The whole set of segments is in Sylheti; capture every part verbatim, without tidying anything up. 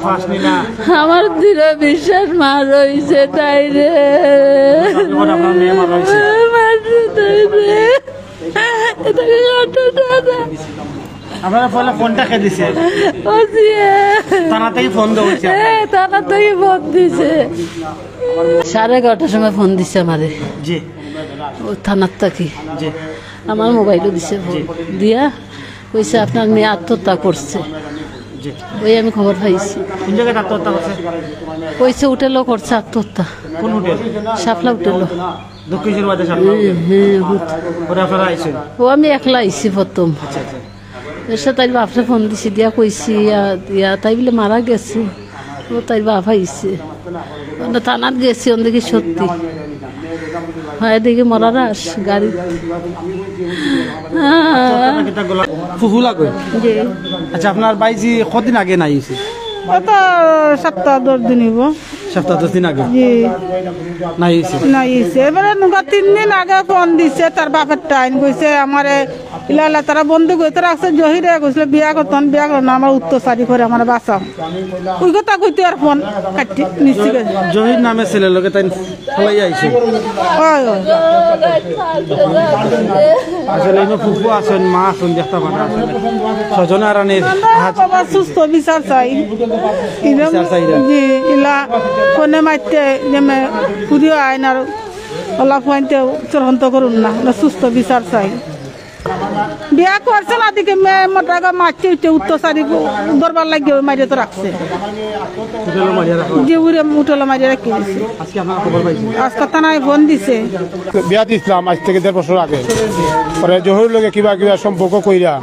আমার দৃঢ় বিশ্বাস মার অইছে তাইরে। আপনার মেয়ে মার অইছে। মার তাইরে। এটা কি ঘটনা? আপনারা পয়লা ফোনটা কে দিছে? ও জি। থানা থাকি ফোন দেওয়া অইছে? হ্যাঁ, থানা থাকি ফোন দিছে। সাড়ে এগারোটার সময় ফোন দিছে আমারে। জি। ও থানার থাকি। জি। আমার মোবাইলও দিছে ফোন। জি। দিয়া কইছে, "আপনার মেয়ে আত্মহত্যা করছে।" জি। ওই আমি খবর পাইছি। কোন জায়গায় আত্মহত্যা করছে? কইছে হোটেলও করছে আত্মহত্যা। কোন হোটেল? শাপলা হোটেলও। দক্ষিণ সুরবাজার শাপলা হোটেল। হ্যাঁ, হ্যাঁ। পরে আপনারা আইছেন? ও আমি একলা আইছি প্রথম। আচ্ছা, আচ্ছা। এসে তাইর বাপরে ফোন দিছি, দিয়া কইছি, ইয়া, ইয়া, তাই বলে মারা গেছে। ও তাইর বাপ আইছে। আমরা থানাত গেছি, ওন দেখি সত্যি। হ্যাঁ, দেখি মরার আস, গাড়ি। ফুফু লাগো? জি। আচ্ছা, আপনার বাইজি কদিন আগে নাই অইছে? ও তো সপ্তাহ দশ দিন অইব। সপ্তাহ দশ দিন আগে? জি। নাই অইছে? নাই অইছে। এবারে নুকা তিন দিন আগে ফোন দিছে তার বাপের টাইম, কইছে আমারে ইলা ইলা তারা বন্দী কইতে রাখছে, জহিরে কইছিল বিয়া করতাম, বিয়া করো না, আমার অত্যাচারী করে, আমার বাঁচাও। ওই কথা কইতে আর ফোন কাটি নিচ্ছি। জহির নামে ছেলের লগে তাই ফলাইয়া আইছে। ওই, ওই। আসলে ইনো ফুফু আছেন, মা আছেন, দেখতে পান আসলে। স্বজন আরানির হাত। বাবা সুস্থ বিচার চাই। ইলাম বিচার চাই না। জি, ইলা ফোনে মারতে যে মে পুরিও আইন আর ওলা ফুয়াইনতে চূড়ান্ত করুন না, ওলা সুস্থ বিচার চাই। বিয়া করছে না দিকে মে মোটা গো মারতে উঠতে অত্যাচারী দরবার লাগিয়ে ওই মারিয়ে তো রাখছে। হোটেলে মারিয়া রাখা অইছে। যে উড়ে হোটেলে মারিয়ে রাখি দিছে। আজকে আপনারা খবর পাইছেন? আজকে থানায় ফোন দিছে। বিয়া দিছিলাম আজ থেকে দেড় বছর আগে। পরে জহুর লগে কিবা কিবা সম্পর্ক কইরা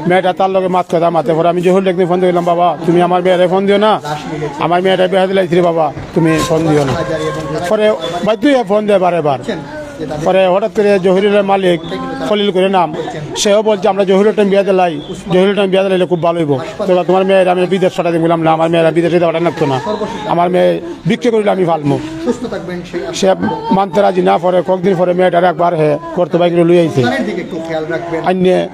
মেয়েটা তার লগে মাত কথা মাতে। পরে আমি জহুর একদিন ফোন দিলাম, "বাবা, তুমি আমার মেয়েরে ফোন দিও না, আমার মেয়েটা বিয়া দিলাইছি রে বাবা, তুমি ফোন দিও না।" পরে বাধ্য হয়ে ফোন দেয় বারে বার। পরে হঠাৎ করে জহিরুলের মালিক খলিল করে নাম, সেও বলছে, "আমরা জহিরুলটা বিয়া দিলাই, জহিরুলটা বিয়া দিলাইলে খুব ভালো হইব। তো তোমার মেয়ের আমি বিদেশ পাঠাই দিই।" বললাম, "না, আমার মেয়েরা বিদেশে পাঠাই লাগতো না, আমার মেয়ে বিক্রি করিলে আমি ফালমু।" সে মানতে রাজি না। পরে কয়েকদিন পরে মেয়েটার একবার হে করতে বাইক লই আইছে। আইনে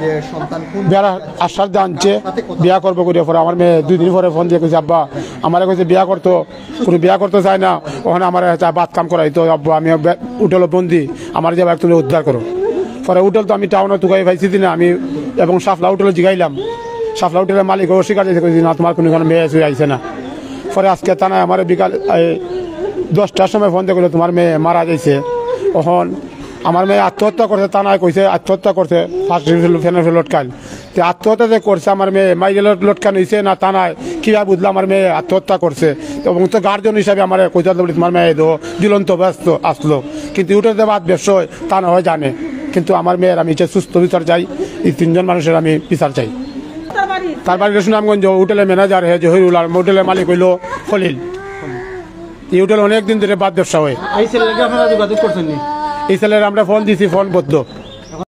বিয়ার আশ্বাস দিয়ে আনছে, বিয়া করবো করে। পরে আমার মেয়ে দুই দিন পরে ফোন দিয়ে কইছে, "আব্বা, আমারে কইছে বিয়া করতো, কোনো বিয়া করতে চায় না, ওখানে আমার একটা বাদ কাম করাই তো আব্বা, আমি বে-, হোটেলে বন্দি, আমার যে বাইক তুমি উদ্ধার করো।" পরে হোটেল তো আমি টাউনে তুকাই পাইছি না আমি, এবং সাফলা হোটেলে জিগাইলাম, সাফলা হোটেলের মালিক অস্বীকার দিয়েছে, কইছে, "না, তোমার কোনো এখানে মেয়ে ছুঁয়ে আইছে না।" পরে আজকে থানায় আমার বিকাল এই দশটার সময় ফোন দিয়ে কইলো, "তোমার মেয়ে মারা যাইছে।" এখন আমার মেয়ে আত্মহত্যা করছে, থানায় কইছে আত্মহত্যা করছে, ফার্স্ট ডিভিশন ফেনাফে লটকাইল। তে আত্মহত্যা যে করছে আমার মেয়ে, মাইরে লট-, লটকান হইছে না থানায়, কিভাবে বুঝলাম আমার মেয়ে আত্মহত্যা করছে? এবং তো গার্জিয়ান হিসাবে আমার কইতে বলি, "তোমার মেয়ে তো ঝুলন্ত অবস্থা আসলো।" কিন্তু ওটাতে বাদ ব্যবসা হয়, তা না হয় জানে। কিন্তু আমার মেয়ের আমি যে সুস্থ বিচার চাই, এই তিনজন মানুষের আমি বিচার চাই। তার বাড়ি সুনামগঞ্জ, হোটেলের ম্যানেজার হে জহিরুল, আর হোটেলের মালিক হইলো খলিল। এই হোটেল অনেক দিন ধরে বাদ ব্যবসা হয়। এই ছেলের লগে আপনারা যোগাযোগ করছেন নি? এই ছেলের আমরা ফোন দিছি, ফোন বন্ধ।